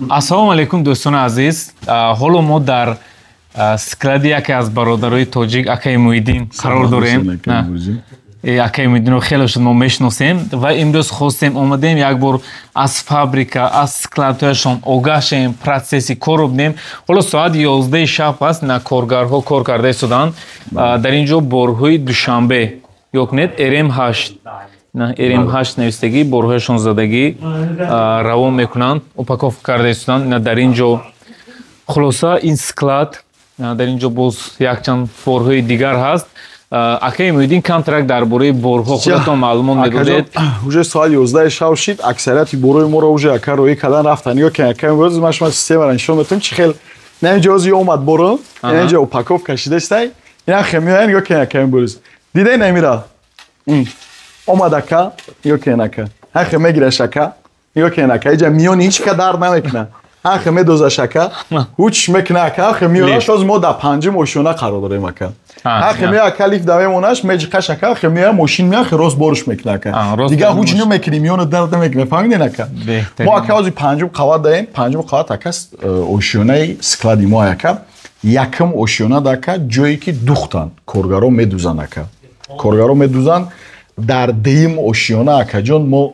Ассалому алайкум, дӯстони азиз. Ҳоло мо дар склади яке аз бародарои тоҷик, акаи Муҳиддин, қарор дорем. Акаи Муҳиддинро хеле шуд мо мешиносем ва имрӯз хостем, омадем, як бор аз фабрика, аз складҳояшон огаҳ шавем, процесси корро бинем. Ҳоло соати 11-и шаб аст, на коргарҳо кор карда истоданд. Дар ин ҷо борҳои Душанбе ё кунед РМ8, РМ8 навистагӣ, борҳояшон задагӣ, равон мекунанд, упаковка карда истоданд. Ина дар ин ҷо, хулоса, ин склад, дар ин ҷо боз якчанд борҳои дигар ҳаст. Акаи Муҳиддин, камтарак дар бораи борҳо худатон маълумот медодед. Уже соати 11-и шаб шид, аксарияти борҳои моро уже, ака, роӣ кардан рафтан. Нигоҳ кун, ака, имрӯз ман шумо системаро нишон медиҳам, чӣ хел. На, инҷо ози омад боро, инҷо упаковка шидастай, ина хел меояд. Нигоҳ кун, ака, имрӯз дидед, намира омад, ака, нигоҳ кун, ака, ҳахе мегираш, ака, нигоҳ кун, ака, иҷа миёни ҳеҷ ка дард намекунад, ҳахе медозаш, ака, ҳуч мекуна, ака, ҳахе меораш. Ҳозир мо дар панҷум ошёна қарор дорем, ака. Ҳахе меоя, ака, лифт да мемонаш, меҷиқаш, ака, ҳахе меоя, мошин меоя, хе рост борш мекуна, ака. Дигар ҳуч намекунӣ, миёна дард намекуна, фаҳмиден, ака? Мо, ака, ҳозир панҷум қават даем. Панҷум қават, ака, ошёнаи склади мо, ака. Якум ошёна, ака, ҷое ки духтан, коргаро медузанд, ака, коргаро медузанд. Дар дуюм ошёна, акаҷон, мо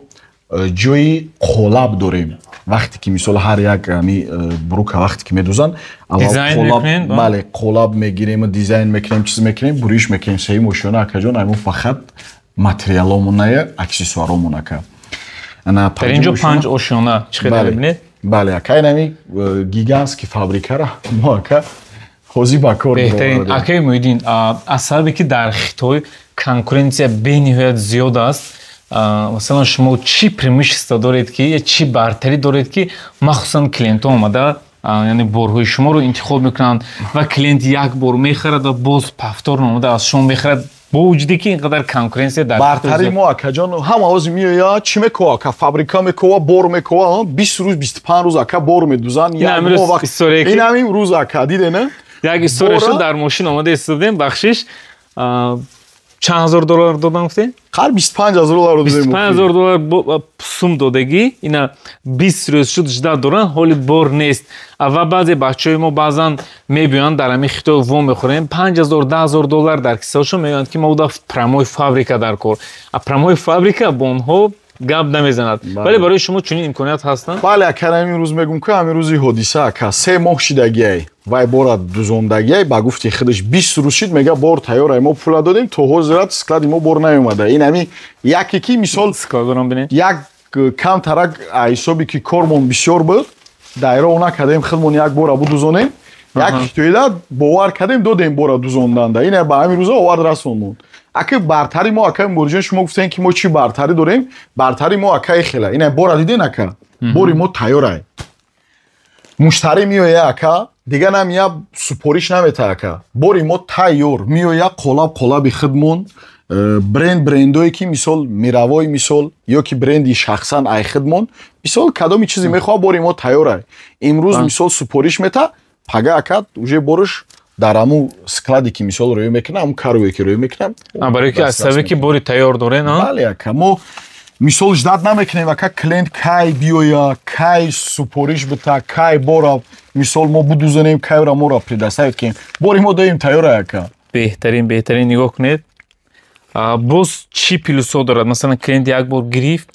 ҷои қолаб дорем. Вақте ки, мисол, ҳар як ами брука вақте ки медузанд, бале, қолаб мегирем, дизайн мекунем, чиз мекунем, буриш мекунем. Сеюм ошёна, акаҷон, аймо фақат материаломоная, аксессуаромон, ака. Дар ин ҷо панҷ ошёна чӣ хел мебинед? Бале, ака, инами гигантский фабрикара мо, ака, ҳозир ба кор. Беҳтарин, акаи Муҳиддин. Аз сабабе ки дар Хитой конкуренсия бениҳоят зиёд аст, масалан, шумо чӣ преимущество доред ки, чӣ бартарӣ доред, ки махсусан клиентҳо омада, яъне борҳои шуморо интихоб мекунанд ва клиент як бор мехарад ва боз повторно омада аз шумо мехарад, бо вуҷуде ки ин қадар конкуренсия дар? Бартари мо, акаҷон, ҳама ози меоя, чӣ мекова, ака? Фабрика мекова, бор мекова, 20 рӯз, 25 рӯз, ака, бор медузанд. Ин ҳамин рӯз, ака, диде, не? Як история шуд, дар мошин омада истодем, бахшиш, чанд ҳазор доллар додам гуфтем? Қариб 25 000 доллар. 25 000 доллар сум додагӣ. Ина 20 рӯз шуд, ждать доранд, ҳоли бор нест. Ва баъзе бачаҳои мо баъзан мебиёянд, дар ҳамин Хитой во мехӯрем, 5000, 10 000 доллар дар кисаҳошон, мегӯянд, ки мо буда прямой фабрика дар кор, а прямой фабрика бо онҳо гап намезанад. Вале барои шумо чунин имконият ҳастанд? Бале, ака, ҳамин рӯз мегӯм, ки ҳамин рӯзи ҳодиса, ака, 3 моҳ шидагиай, вай бора дузондагиай, ба гуфти худаш 20 рӯз шид, мега, бор тайёрай, мо пула додем, то ҳозират склади мо бор наёмада. Ин ҳами яке ки, мисол, як камтарак ҳисоби ки кормон бисёр буд, дайро накардем, худмон як бора будузонем. Як хитоида бовар кардем, додем бора дузонданда, ина ба ҳамин рӯза овард, расонмон, ака. Бартари мо, ака Мурҷон, шумо гуфтем, ки мо чӣ бартарӣ дорем. Бартари мо, акаи, хела ина бора диден, ака, бори мо тайёрай. Муштарӣ меоя, ака, дига намия, супориш намета, ака, бори мо тайёр меоя, қолаб қолаби худмон, бренд брендое ки, мисол, мировой, мисол, ё ки бренди шахсан ай худмон, мисол, кадоми чизе мехоҳа, бори мо тайёрай. Имрӯз, мисол, супориш мета, пага, ака, уже борш дар ҳамун складе ки, мисол, рӯё мекунам, ҳамун карое ки рӯё мекунам. Барои ки аз сабаби ки бори тайёр дорен? Бале, ака, мо, мисол, ждать намекунем, ака, клиент кай биёя, кай супориш бита, кай бора, мисол, мо будузанем, кайра моро предоставить кунем. Бори мо доим тайёра, ака. Беҳтарин, беҳтарин. Нигоҳ кунед, боз чӣ плюсҳо дорад? Масалан, клиент як бор гирифт,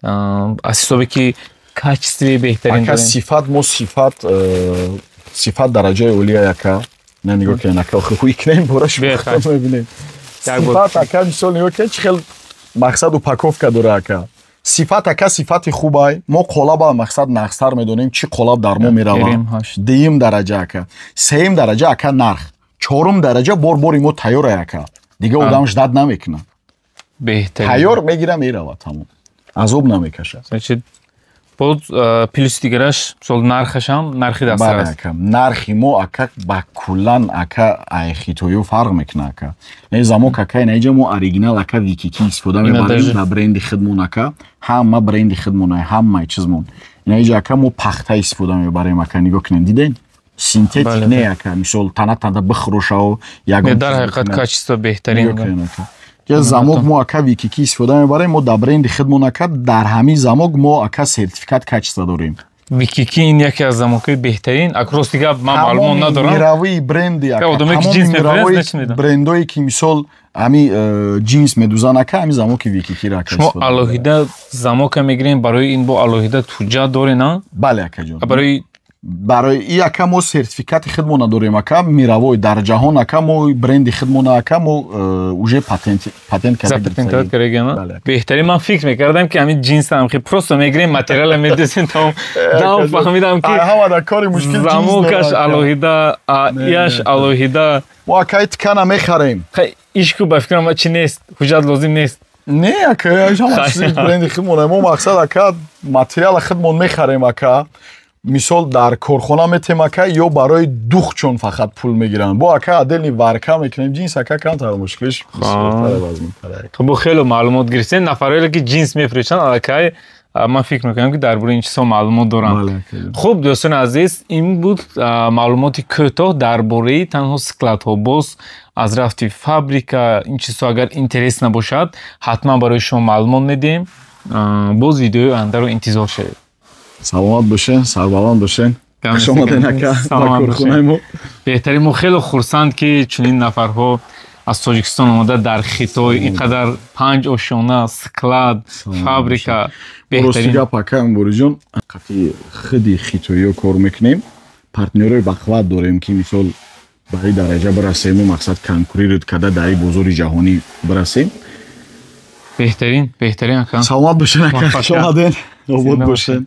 аз ҳисобе ки качествои беҳтарин. Ака, сифат, мо сифат, сифат дараҷаи олия, ака. На, нигоҳ кунед, ака, хуй кунем бораш, мебинем сифат, ака. Мисол, нигоҳ кунед, чӣ хел, мақсад, упаковка дора, ака. Сифат, ака, сифати хубай. Мо қолаба, мақсад, нағзтар медонем, чӣ қолаб дар мо меравад. Дуюм дараҷа, ака, сеюм дараҷа, ака, нарх, чорум дараҷа, бор бори мо тайёрай, ака. Дига одам ждать намекунад, тайёр мегира, меравад, тамом, азоб намекашад. Боз плюси дигараш, мисол, нархашам нархи дастрас. Ака, нархи мо, ака, ба куллан, ака, ай хитоё фарқ мекунад, ака. Не замок, ака, инаиҷа мо оригинал, ака, YKK истифода мебарем, дар бренди худмон, ака, ҳама бренди худмон, ҳамаи чизмон. Инаиҷа, ака, мо пахта истифода мебарем, ака, нигоҳ кунед, диден, синтетик не, ака, мисол, тана тана бихӯрошаву ягон. Дар ҳақиқат качество беҳтарин. Я замок мо, ака, YKK истифода мебарем, мо дар бренди худмон, ака. Дар ҳамин замок мо, ака, сертификат качества дорем. Викики ин яке аз замокҳои беҳтарин. Рости гап, ман маълумот надорам. Мировые бренды, ака, брендое ки, мисол, ҳами ҷинс медузан, ака, ҳами замоки Викикиро, ака. Шумо алоҳида замока мегирем, барои ин бо алоҳида ҳуҷҷат доред, на? Бале, акаҷон. Барои Барои и, ака, мо сертификати худмона дорем, ака, мировой, дар ҷаҳон, ака. Мо бренди худмона, ака, мо уже патент. Запатентовать карда. Беҳтарин. Ман фикр мекардам, ки ҳамин ҷинсам хи просто мегирем, материала медезем, тамом. Дам фаҳмидам, ки ҳама дар кори мушкил. Замокаш алоҳида, яш алоҳида. Мо, ака, ткана мехарем. Ишку ба фикрам, чи нест, ҳуҷҷат лозим нест. Не, ака, ҳама чизи бренди худмона. Мо мақсад, ака, материала худмон мехарем, ака, мисол, дар корхона метем, ака, ё барои духчон фақат пул мегиранд. Бо, ака, отдельный варка мекунем ҷинс, ака, камтар мушкилиш. Бо хеле маълумот гирифтем. Нафарое ки ҷинс мефурӯшанд, аллакай ман фикр мекунам, ки дар бораи ин чизҳо маълумот доранд. Хуб, дӯстони азиз, ин буд маълумоти кӯтоҳ дар бораи танҳо складҳо. Боз аз рафти фабрика, ин чизҳо агар интерес набошад, ҳатман барои шумо маълумот медиҳем. Боз видеои ояндаро интизор шавед. Саломат бошен, сарбаланд бошен. Хуш омаден, ака, ба корхонаи мо. Беҳтарин. Мо хеле хурсанд, ки чунин нафарҳо аз Тоҷикистон омода дар Хитой ин қадар панҷ ошёна, склад, фабрика. Рости гап, ака Мубориҷон, қати худи хитоиё кор мекунем, партнёрои бақувват дорем, ки, мисол, ба ин дараҷа бирасему, мақсад, конкурировать карда дар ин бозори ҷаҳонӣ бирасем. Беҳтарин, беҳтарин, ака. Саломат бошен, ака, хуш омаден, обод бошен.